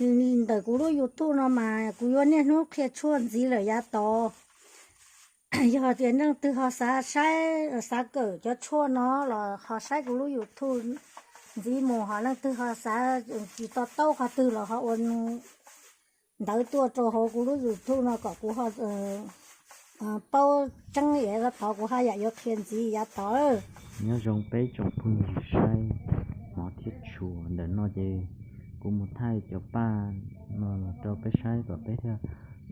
Ntawm kuv lub YouTube no mas kuv yuav niaj hnub qhia tshuaj ntxiv lawm yav tod. Yog tias leej twg ho xav saib, xav kawm cov tshuaj no los ho saib kuv lub YouTube ntxiv mus, ho leej twg ho xav tsis to taub qhov twg los ho ua ntawv tuaj rau hauv kuv lub YouTube no kom kuv ho paub tseeb, yav tod kuv haj yam yuav qhia ntxiv yav tod. Nyob zoo peb tsoom phooj ywg saib hmov thiab tshua, ntawm no ces kuv mus thaij cov paj no rau peb saib kom peb thiaj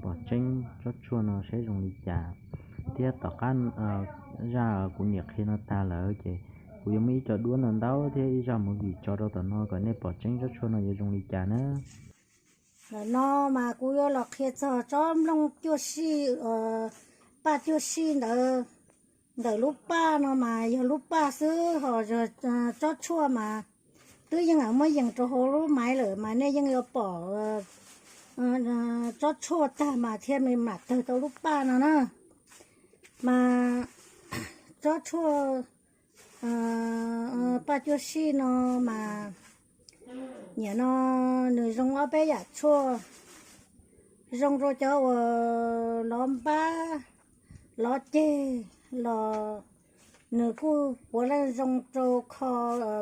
pom tseeb tsob tshuaj no saib zoo li cas. Thiab tom qab zaj kuv niam qhia no tag lawm ces kuv yuav muaj ib co duab ntau ntau thiab ib zaj movie tso rau tom no kom nej pom tseeb tsob tshuaj no yuav zoo li cas na. Ntawm no mas kuv yuav los qhia txog tsob nplooj cuaj sij, paj cuaj sij ntawd. Ntawm lub paj no mas yog lub paj xwb, ho yog tsob tshuaj mas twb yeej muab yees rau hauv lub maiv lawm mas nej yeej yuav pom tsob tshuaj tag mas thiaj li mam tawg tau lub paj no na. Mas tsob tshuaj paj cuaj sij no mas, nim no nws zoo ob peb yam tshuaj. Zoo rau cov uas lov npab, lov ceg los nws kuj puav leej zoo rau kho,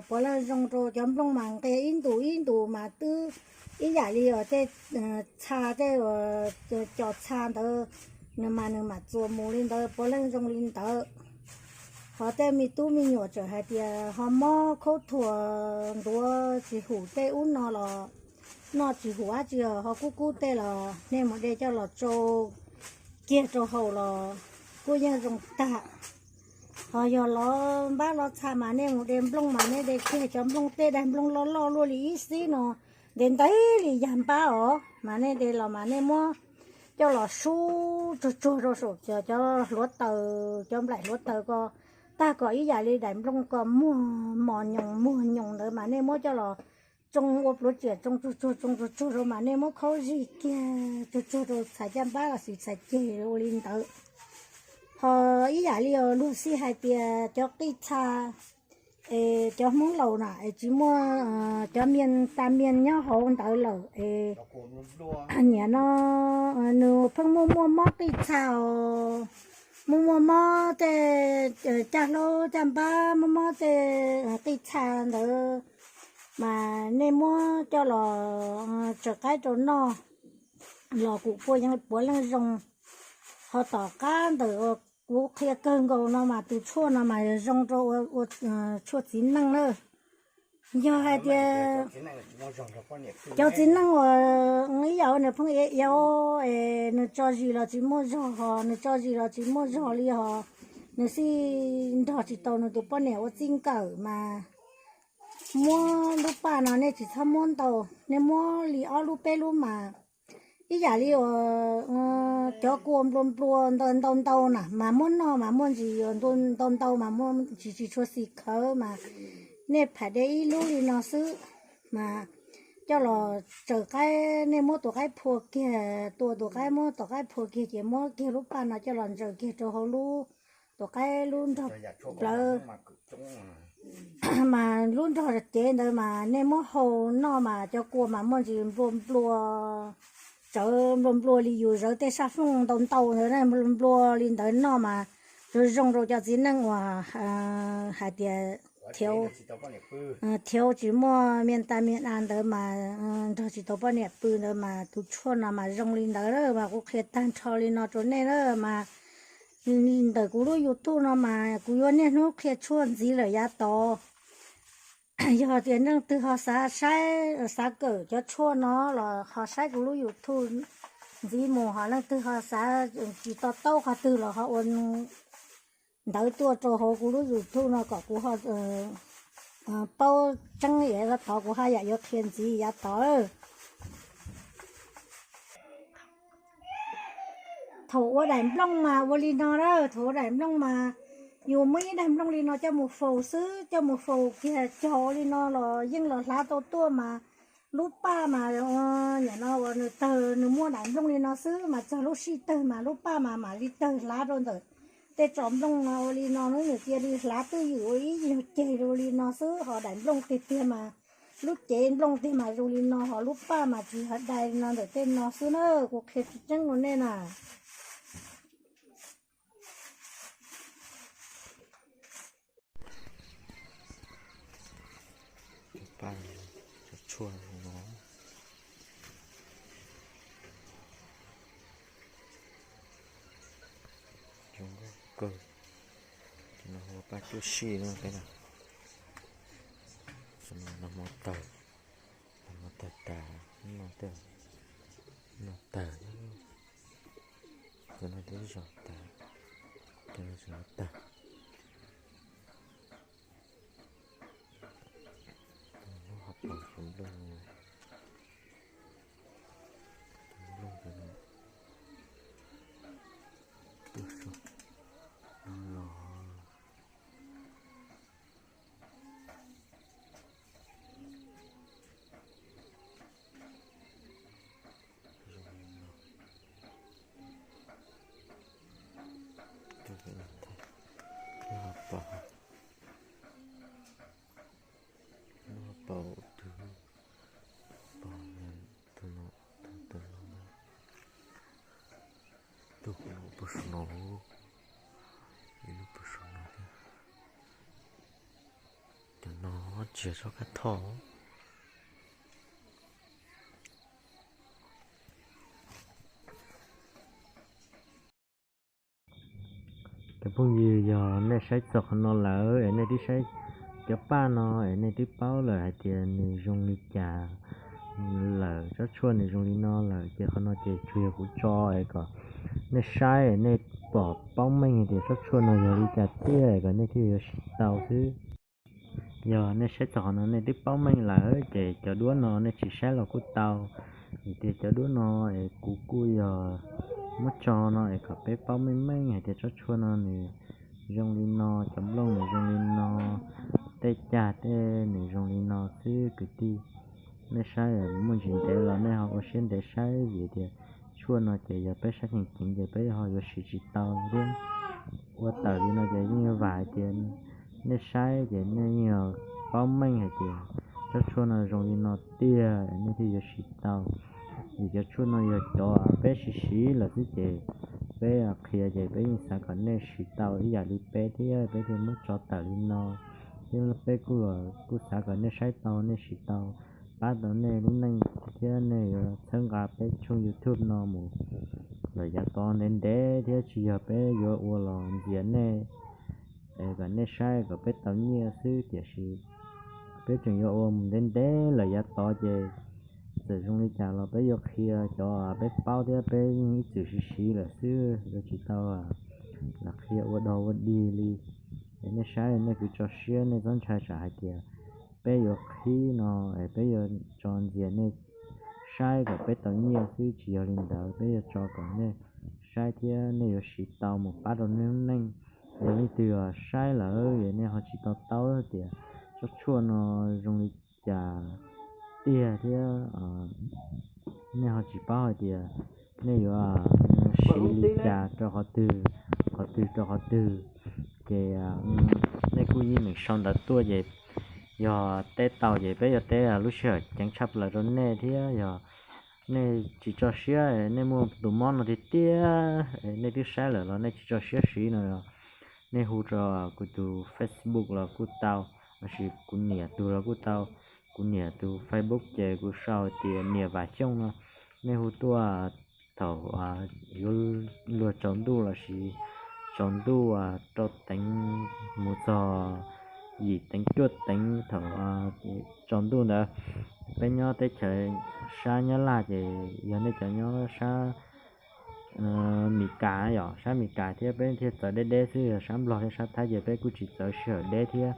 puav leej zoo rau cov nplooj mas nqia ib ntus ib ntus mas twb ib yam li tej txha, tej uas cov txha ntawd, nws mas nws mam txuas mus li ntawd, puav leej zoo li ntawd. Ho tej me tub me nyuam txawm hais tias ho mob khaub thuas ntuav tsis hum tej ub no los noj tsis hum dab tsi ho kub kub tej los nej mus de coj los tsau kiag rau haus los kuj yeej zoo tag. Ho yog lov npab lov txha mas nej mus de nplooj mas nej de kiag cov nplooj tej daim nplooj loj loj luaj li ib xib no, ntev ntev li yag npab os, mas nej de los mas nej muab coj los sub tsuag tsuag rau saum cov hluav taws, cov nplaim hluav taws ko, tag kom ib yam li daim nplooj ko muag mos nyoos muag nyoos ntawd mas nej muab coj los tsoo ua pluav tsiam tsoo tsuag tsuag tsoo tsuag tsuag rau mas nej muab khaub zig kiag tsuag tsuag rau txhais caj npab los sis txhais ceg ua li ntawd. Ho ib yam li luag xij hais tias cov qij txha es cov Hmoob laus na es tsis muaj cov mias tas mias nyob hauv ntawd lawm es nim no nws pheej muaj muaj mob qij txha os, muaj muaj mob tej caj hlaub caj npab, muaj mob tej qij txha ntawd mas nej muab coj los tsaws qaib rau noj los kuj puav leej zoo. Ho tom qab ntawm kuv qhia kawg nkaus no mas tus tshuaj no mas zoo rau ua tshuaj txiv neej na. Yog hais tias cov txiv neej uas ib yam ua niam phooj ywg es nws tso zis los tsis muaj zog, ho nws tso zis los tsis muaj zog li, ho nws xij nrog tsis tau nws tus poj niam ua txij nkawm mas muab lub paj no, nej tsis txhob muab ntau, nej muab li ob lub peb lub mas ib yam li uas cov kua nplua nplua ntau ntau na mas muab noj mas muaj ntsis, ntau ntau mas muaj ntsis tsis tshua xis khawv mas nej pham de ib lub li no xwb mas coj los tsaws qaib, nej muab tus qaib phua kiag, tua tus qaib muab tus qaib phua kiag ces muab kiag lub paj no coj los ntsaws kiag rau hauv lub, tus qaib lub nrog plawv mas lub nrog cev ntawd mas nej muab hau noj mas cov kua mas muaj ntsis nplua nplua, tsawv nplua nplua li yus zawv tej sab fooj ntau ntau ntawd, nplua nplua li ntawd noj mas zoo zoo rau cov txiv neej uas hais tias thiav tsis muaj mias tas mias na ntawd mas nrog tsis tau poj niam pw ntawd mas tus tshuaj no mas zoo li ntawd lawm mas kuv qhia tag nrho li no rau nej lawm mas ntawm kuv lub YouTube no mas kuv yuav niaj hnub qhia tshuaj ntxiv lawm yav tod. Yog tias leej twg ho xav saib, xav kawm cov tshuaj no los ho saib kuv lub YouTube ntxiv mus, ho leej twg ho xav tsis to taub qhov twg los ho ua ntawv tuaj rau hauv kuv lub YouTube no kom kuv ho paub tseeb, yav tod kuv haj yam yuav qhia ntxiv yav tod. Thaum ua daim nplooj mas ua li no a, thaum ua daim nplooj mas yus muab ib daim nplooj li no coj mus faus xwb, coj mus faus kiag cog ua li no los yeej los hlav tau tuaj mas lub paj mas nim no uas nws tawg, nws muaj daim nplooj li no xwb mas txog lub sij tawg mas lub paj mas mam li tawg hlav rau ntawm tej tsob nplooj no ua li no, nws cia li hlav twj ywm ua ib nyuag ceg ua li no xwb, ho daim nplooj tiag tiag mas Lub cev nplooj tiag mas zoo li no, ho lub paj mas tsis hov dai li no, ntawm tej no xwb na, kuv qhia tsis tseeb rau nej na. Cov paj, cov tshuaj no zoo nkauj kawg. Cov no hu paj cuab sij no peb na. Cov no nag hmo tawg, nag hmo tawg tas, no tawg, no tawg, cov no twb zog tas, cov no tseem tawg. Lub hauv paus cov nplooj, cov nplooj cov no tuaj saum no los. Lub hauv paus, lub hauv paus twg, paus tus no, tus no, tus no puas saum no, ib lub puas saum no thiab. Cov no tsis yog tsob kab thoj. Cov phooj ywg, yog nej saib txog qhov no lawm es nej twb saib cov paj no es nej twb paub lawm hais tias nws zoo li cas lawm, tsob tshuaj nws zoo li no lawm, ces qhov no ces tsuas yog kuv tso es kom nej saib es nej pom paub meej hais tias tsob tshuaj no yog li cas tiag es kom nej thiaj yuav siv tau xwb. Yog nej saib txog qhov no nej twb paub meej lawm ces cov duab no nej tsis saib los kuj tau. Vim tias cov duab no es kuv kuj yog muab tso no es kom peb paub meej meej hais tias tsob tshuaj no nws zoo li no, cov nplooj nws zoo li no, tej cag tej nws zoo li no xwb kwv tij. Nej saib muaj ntsis ntev los nej ho ua siab ntev saib vim tias tshuaj no ces yog peb saib ceev ceev ces peb ho yuav siv tsis tau thiab. Ua tawm li no ces yeej vam hais tias nej saib ces nej yeej paub meej hais tias tsob tshuaj no zoo li no tiag nej thiaj yuav siv tau. Vim cov tshuaj no yog cov peb siv siv lawm xwb ces peb qhia ces peb yeej xav kom nej siv tau ib yam li peb thiab peb thiaj muab tso tawm li no. Thiab peb kuj, kuj xav kom nej saib tau nej siv tau, pab tau nej lub neej thiab nej yuav txhawb nqa peb tshooj YouTube no mus lawm yav tod ntev ntev thiab tsis yog peb yuav ua los ntxias nej es kom nej saib kom peb tau nyiaj xwb, tiam sis peb tseem yuav ua mus ntev ntev lawm yav tod ces txawm zoo li cas los peb yuav qhia cov peb paub thiab peb yeej ib txwm siv siv lawm xwb, yuav tsis tau lam qhia ua dog ua dig li. Es nej saib nej kuj tso siab, nej txhob ntshai tsam hais tias peb yuav qhib no es peb yuav tso ntxias nej saib kom peb tau nyiaj xwb, tsis yog li ntawd, peb yuav tso kom nej saib thiab nej yuav siv tau mus pab rau nej lub neej. Yog leej twg saib lawm es nej ho tsis to taub tias tsob tshuaj no zoo li cas tiag thiab nej ho tsis paub hais tias nej yuav siv li cas rau qhov twg, qhov twg rau qhov twg, ces nej kuj yeej meem sau ntawv tuaj ces yog teb tau ces peb yuav teb lub sij hawm ceev tshaj plaws rau nej thiab. Yog nej tsis tso siab, nej muaj tus mob no tiag tiag, nej twb saib lawm los nej tsis tso siab siv no, nej hu rau kuv tus Facebook los kuj tau, los sis kuv niam tus los kuj tau. Kuv niam tus Facebook ces kuv sau tias Niam Vam Xyooj no. Nej hu tuaj thaum yuav luag tsaus ntuj los sis tsaus ntuj rau teev mus txog yim teev cuaj teev thaum tsaus ntuj ntawd. Peb nyob teb chaws sab Nyab Laj ces yog nej cov nyob sab Meskas yom, sab Meskas thiab peb thiaj txawv deb deb xwb, yog sab Nplog thiab sab Thaib ces peb kuj tsis txawv sij hawm deb thiab.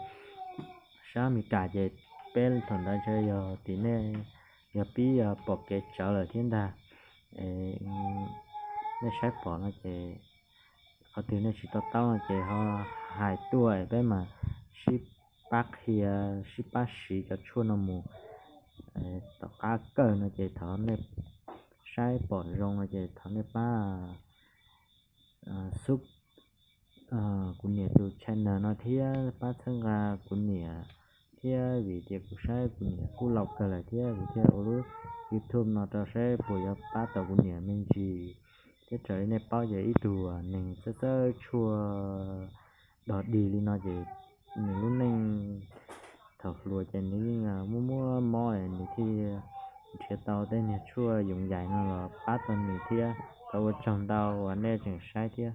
Sab Meskas ces peb thaum ntawd ntshe yog tim nej yog pib pom kev tsawv lawm thiab ntag. Nej saib pom no ces qhov twg nej tsis to taub no ces ho hais tuaj peb mam sib pab qhia, sib pab siv cov tshuaj no mus. Tom qab kawg no ces thov nej saib pom zoo no ces thov nej pab sub kuv niam tus channel no thiab pab txhawb nqa kuv niam thiab vim tias kuv saib kuv niam kuj laus kawg lawm thiab kuv thiaj ua lub YouTube no rau saib puas yuav pab tau kuv niam me ntsis. Thiab raws li nej paub ces ib tug neeg txawj txawj tshuaj dog dig li no ces nws lub neej thaum hluas ces nws yeej muaj muaj mob nws thiaj nrhiav tau tej niag tshuaj yoov yais no los pab tau nws thiab. Thov ua tsaug ntau uas nej tseem saib thiab.